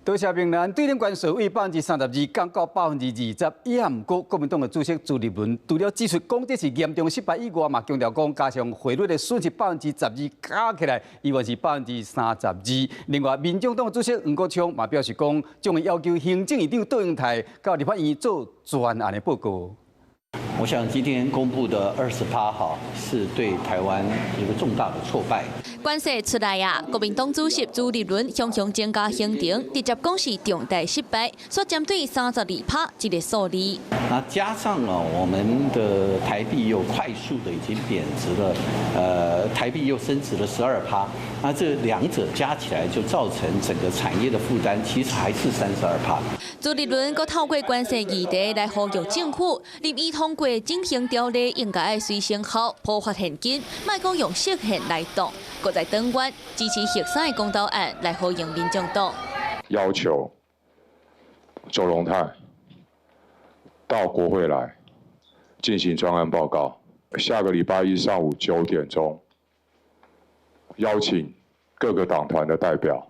多謝明蘭，對頂關稅對32%降到20%，伊也毋過國民黨的主席朱立倫除了指出講這是嚴重失敗以外，嘛強調講加上匯率的損失12%加起來，依然是32%。另外，民眾黨的主席黃國昌嘛表示講，將會要求行政院長卓榮泰到立法院做專案的報告。我想今天公布的20趴哈，是對台灣一個重大的挫敗。關稅出來啊！國民黨主席朱立倫雄雄增加行程，直接講是重大失敗，煞針對32趴這個數字。那加上啊，我們的台幣又快速的已經貶值了，台幣又升值了12趴，那這兩者加起來就造成整個產業的負擔，其實還是32趴。朱立倫閣透過關稅議題來呼籲政府，擬議通過振興條例，應該愛隨生效，普發現金，莫閣用釋憲來擋。閣在轉彎支持核三的公投案來呼應民眾黨。要求卓榮泰到國會來進行專案報告。下個禮拜一上午9點鐘，邀請各個黨團的代表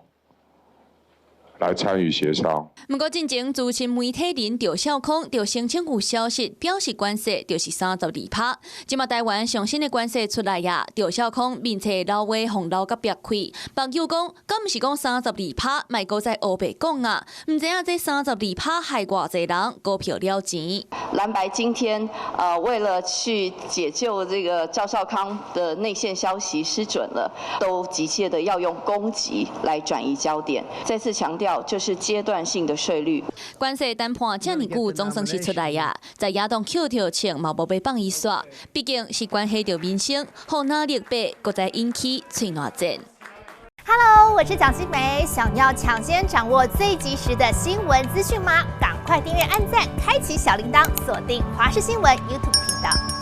來參與協商。毋過，進前資深媒體人趙少康就聲稱有消息表示關稅就是32趴。這馬台灣上新的關稅出來呀，趙少康面冊老話予鬧甲癟氣，網友講，敢毋是講三十二趴，莫閣再烏白講啊！毋知影這三十二趴害偌濟人股票了錢。藍白今天為了去解救這個趙少康的內線消息失準了，都急切的要用攻擊來轉移焦點。再次強調，這是階段性的稅率。關稅談判這麼久，總算是出來呀，在野黨抾著槍嘛無欲放伊煞，畢竟是關係著民生，予藍綠白閣再引起喙瀾戰。 Hello，我是蔣新梅，想要搶先掌握最及時的新聞資訊嗎？趕快訂閱、按讚、開啟小鈴鐺，鎖定華視新聞 YouTube 頻道。